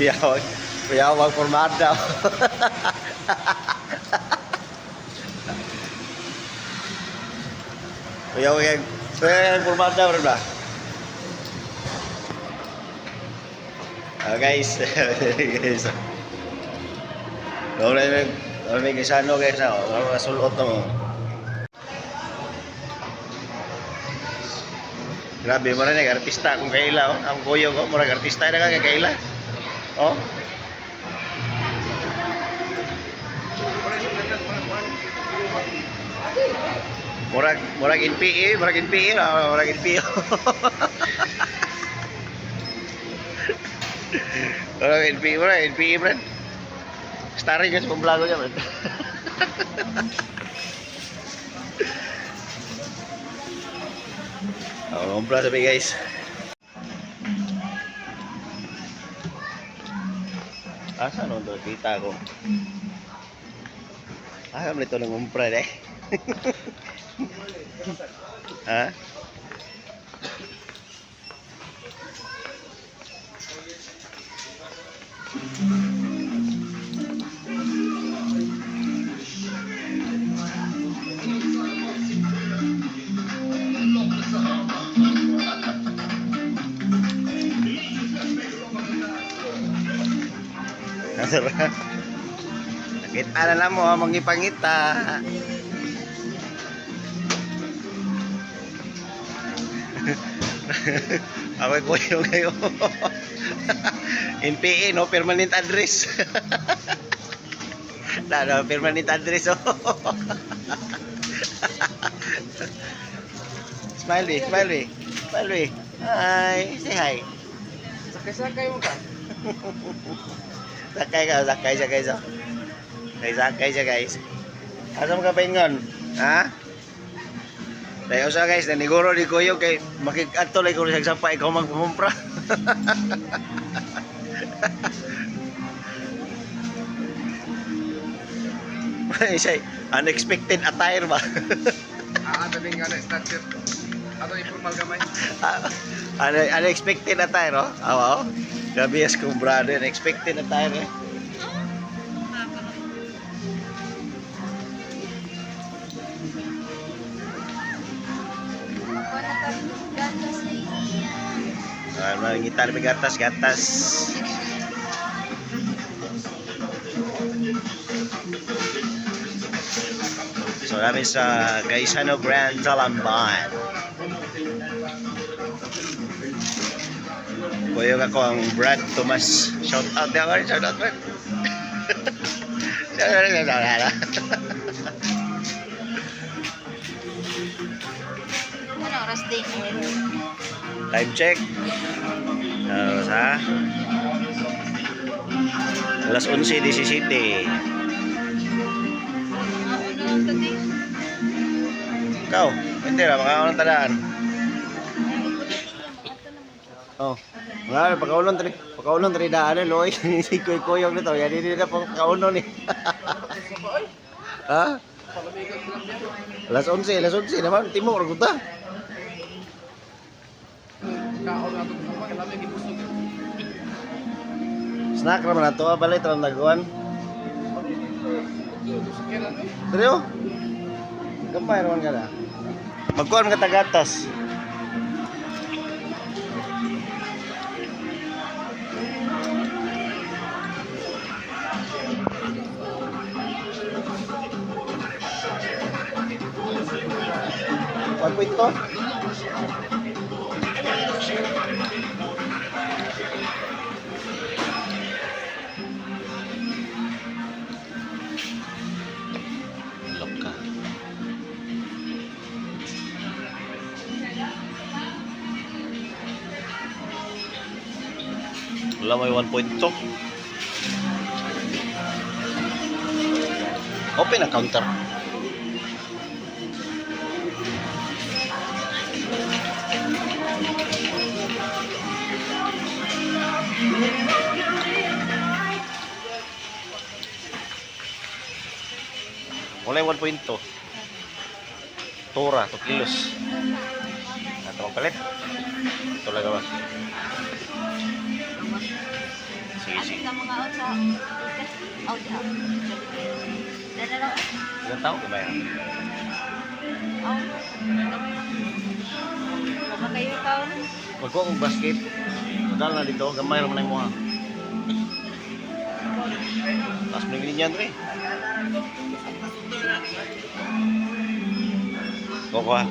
Kuyawag, kuyawag formada. Kuyawag, kuyawag formada bro ba? Ah, guys, guys. Wala may wala may kisano guys, ah. Wala may sulot na mo. Grabe mo na artista kung kaila oh. Ang kuyog oh, murag artista na ka kay kaila. Oh. Murag murag NPA, murag NPA, ah, murag NPA. Murag NPA, murag NPA, brad. Starring ka sa pamblado niya, brad. Oh, umpla sabi guys. Asa no to kita ko? Asa man ito ng umpra eh? Ha? Asa ba? Nakita na lang mo, mangipangita. Ako kuyo kayo. NPA, no? Permanent address. Na, no, permanent address, oh. Smile, eh, smile, eh. Smile, eh. Hi, say hi. Sakay-sakay mo ka. Sakay ka, sakay siya guys. Oh. Sakay, sakay siya guys. Asa mo ka paingon? Ha? Tayo sa guys, naniguro ni Kuyo kay makikato lang ko sa sapa ikaw magpumpra. Siya, unexpected attire ba? Ah, tabi nga na snatcher. Ato informal gamay. Unexpected attire, oh. Awa, oh. Grabe as kong brother, unexpected attire, eh. Ah, mangita na may gatas, gatas. So namin sa Gaisano Grand Talamban. Kuyog ako ang Brad Tomas. Shout out din ako, shout out Brad. Shout out, shout out. Ano oras din? Time check. Sa alas 11:17. Ano ang tadi? Ikaw, hindi ra makaon tadaan. Oh. Wala, pagkaulon tri. Pagkaulon tri daan eh, loy. Si kuy kuyog nito, yan hindi na pagkaulon ni. Ha? Alas 11, alas 11 naman timo ra gud ta. Kaon na ito. Lamig ibusog. Snack ra man ato, ah, balay tra naguan. Dre oh. Gamay ra man kada. Magkuan ka tagatas. 1.2. Loka. Wala may 1.2. Open ang counter. Wala yung 1.2. Tora, 2 kilos. Ato ang palit. Ito lang ba? Sige, sige. Sa mga out sa Aw diha. Dala lang. Ilang tao ka ba yan? Aw. Gamay lang. Wala kayo taon. Magkuha kong basket. Modal na dito, gamay raman ang mga. Taas mo yung linya, Andre. Kukuha.